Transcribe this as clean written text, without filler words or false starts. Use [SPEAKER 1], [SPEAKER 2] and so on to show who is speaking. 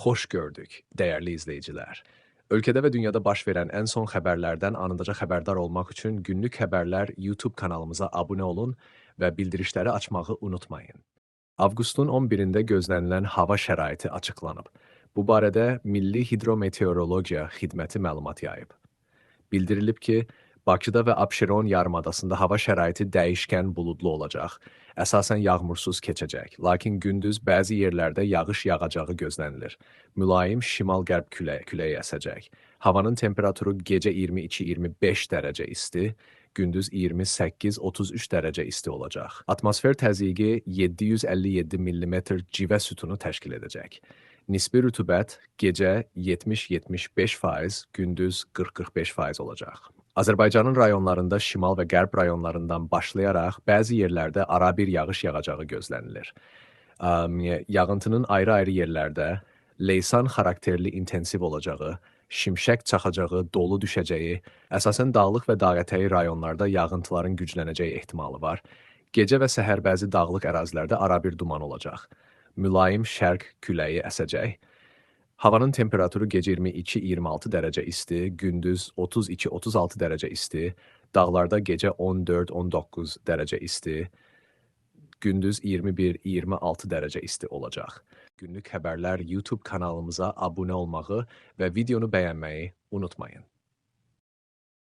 [SPEAKER 1] Xoş gördük, dəyərli izləyicilər. Ölkədə və dünyada baş verən ən son xəbərlərdən anındaca xəbərdar olmaq üçün Günlük Xəbərlər YouTube kanalımıza abunə olun və bildirişləri açmağı unutmayın. Avqustun 11-də gözlənilən hava şəraiti açıqlanıb. Bu barədə Milli Hidrometeorologiya Xidməti məlumat yayıb. Bildirilib ki, Bakıda və Abşeron yarımadasında hava şəraiti dəyişkən buludlu olacaq. Əsasən yağmursuz keçəcək. Lakin gündüz bəzi yerlərdə yağış yağacağı gözlənilir. Mülayim şimal-qərb küləyi əsəcək. Havanın temperaturu gecə 22-25 dərəcə isti, gündüz 28-33 dərəcə isti olacaq. Atmosfer təzyiqi 757 millimetr civə sütunu təşkil edəcək. Nisbi rütubət gecə 70-75%, gündüz 40-45% olacaq. Azərbaycanın rayonlarında şimal və qərb rayonlarından başlayaraq bəzi yerlərdə arabir yağış yağacağı gözlənilir. Yağıntının ayrı-ayrı yerlərdə leysan xarakterli intensiv olacağı, şimşək çaxacağı, dolu düşəcəyi, əsasən dağlıq və dağətəyi rayonlarda yağıntıların güclənəcəyi ehtimalı var. Gecə və səhər bəzi dağlıq ərazilərdə arabir duman olacaq. Mülayim şərq küləyi əsəcək. Havanın temperaturu gecə 22-26 dərəcə isti, gündüz 32-36 dərəcə isti, dağlarda gecə 14-19 dərəcə isti, gündüz 21-26 dərəcə isti olacaq. Günlük Xəbərlər YouTube kanalımıza abunə olmağı və videonu bəyənməyi unutmayın.